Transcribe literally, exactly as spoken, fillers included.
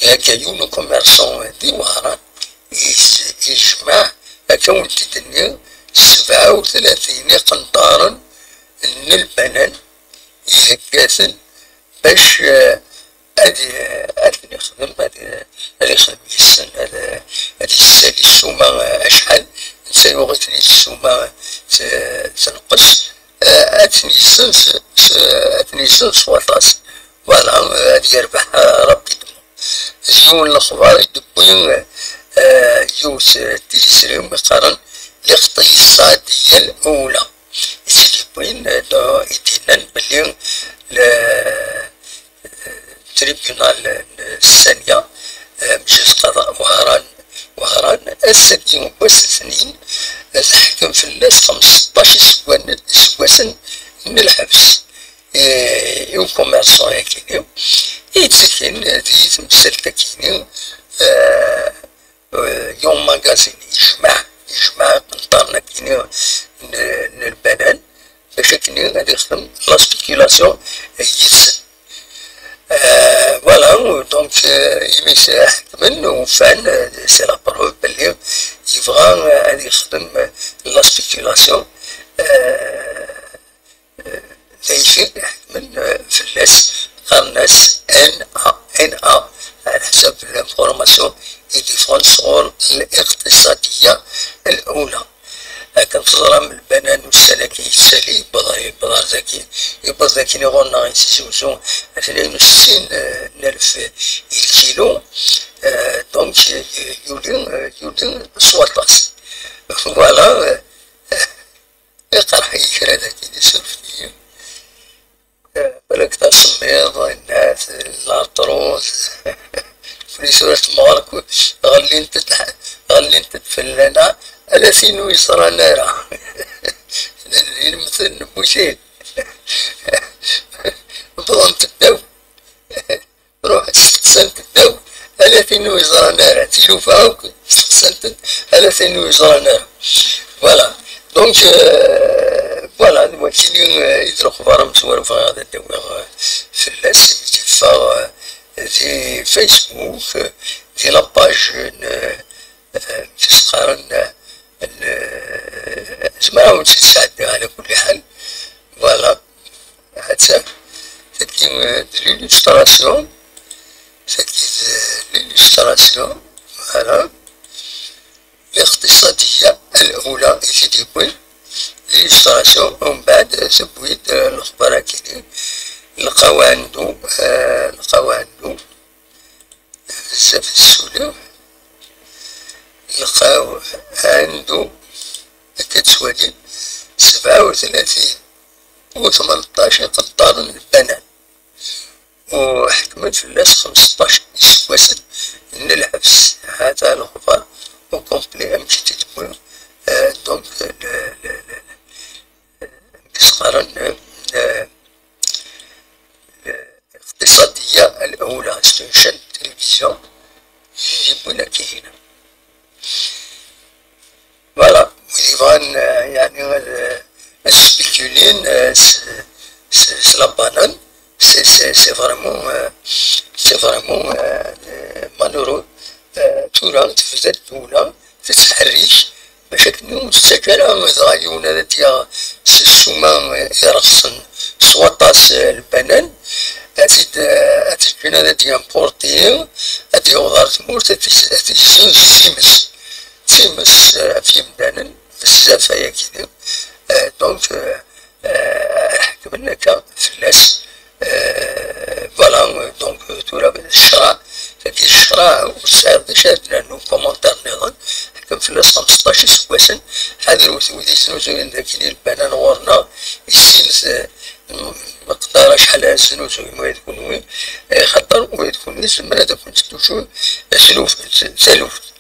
Akka yiwen ukummerṣu di Wehran yejmeɛ, akka wen-t-id-nniɣ, sebɛa u tlatin iqenṭaren n lbanan iheggaten bac ad ad ten-ixdem, ad ad ixdem yes-sen, ad ad yessali ssuma acḥal netta yuɣ-iten-id ssuma tenqes, ad ten-yessen ad ten-yessen s waṭas. Voilà, ad yerbeḥ rapidement. Yiwen n lexbar i d-wwi yiwet n tliẓri umi qqaren الاقتصادية الأولى, i t-id-yewwin, i d-yennan belli le tribunal n ssaniya, mjaz qada Wehran, Wehran, ass-agi n wass letnin, teḥkem fell-as xemseṭṭac iseggasen n lḥebs i ukummerṣu-agi-nni yettaken di temsalt-agi-nni, Yon Magazine yejmeɛ, yejmeɛ iqenṭaren-agi-nni n lbanan bac akken ad ixdem la spéculation yid-sen. Voilà, donc imi ḥekmen ufan, c'est la preuve belli yebɣa ad ixdem la spéculation. Dayfi ḥekmen fell-as, qqaren-as N A, N A, ɛla ḥsab l'information i d-yeffɣen sɣur الاقتصادية الأولى. Akken teẓram, lbanan ussan-agi yettali, yewweḍ, yewweḍ ar dagi, yewweḍ dagi ɣur-neɣ i Tizi Uzzu, tnin u settin n alef i lkilu, donc yuli, yuli s waṭas. Voilà. Iqerḥ-iyi kra dagi, isuref-iyi. Balak d asemmiḍ, innat, larṭruz, kuli tura temɣer, ɣellint-d, ɣellint-d fell-aneɣ, ala tin ur yeẓran ara. Ilmten n wucil. Wwḍent ddaw. Ruḥ, steqsant ddaw, ala tin ur yeẓran ara. Tilufa akk steqsant-d, ala tin ur yeẓran ara. Voilà. Donc, euh, voilà, d wakili, euh, i d lexbar amezwaru bɣiɣ ad d-awiɣ, euh, fell-as, i d-yeffeɣ, euh, di Facebook, euh, di la page n, euh, euh, tis-qqaren, euh, n, euh, zemreɣ ad wen-tt-id-sɛeddiɣ, ɛla kulli ḥal. Voilà. Hatta, tagi, euh, d l'illustration. Tagi d l'illustration. Voilà. الاقتصادية الأولى i t-id-yewwin. L'illustration, umbeɛd, euh, tewwi-d, euh, lexbar-agi-nni. Lqaw ɛendu, euh, lqaw ɛendu. Bezzaf n ssuli. Lqaw ɛendu, akka ttwalin, sebɛa u tlatin u tmenṭac iqenṭaren n lbanan, u ḥekmen fell-as xemseṭṭac iseggasen n lḥebs. Hata lexbar au complet amek i t-id-wwi, euh, donc, le, le, le, amek i s-qqaren, euh, le, الاقتصادية الأولى, c'est une chaîne de télévision, i t-id-yewwin akka-agi. Voilà, wid yebɣan, euh, yeɛni ad, euh, ad spéculin, euh, s, s, s la banane, c'est, c'est, c'est vraiment, euh, c'est vraiment, euh, euh, malheureux. Euh, tura tebda ddula tettḥerrik bac akken ur tettak ara dɣa yiwen ad d-yaɣ s ssuma irexsen s waṭas, eh, lbanan, ad t-id, eh, ad t-ǧǧen ad d-yimporti, ad d-yaweḍ ɣer tmurt, ad t-, ad t-yezzenz d times. D times, eh, ɣef yimdanen, bezzaf ayagi. Eh, donc, eh, eh, ḥekmen akka fell-as. Euh, voilà, euh, donc, euh, tura d ccṛeɛ, tagi d ccṛeɛ, ur tesɛiḍ d acu ad d-nernu commentaire nniḍen, ḥkem fell-as xemseṭṭac iseggasen, ḥadret wid yesnuzuyen dagi lbanan ɣur-neɣ, issinet, euh, meqdar acḥal ara tesnuzuyem ula d kunwi, eh, xaṭer ula d kunwi zemren ad akent-d-usun taluft, taluft.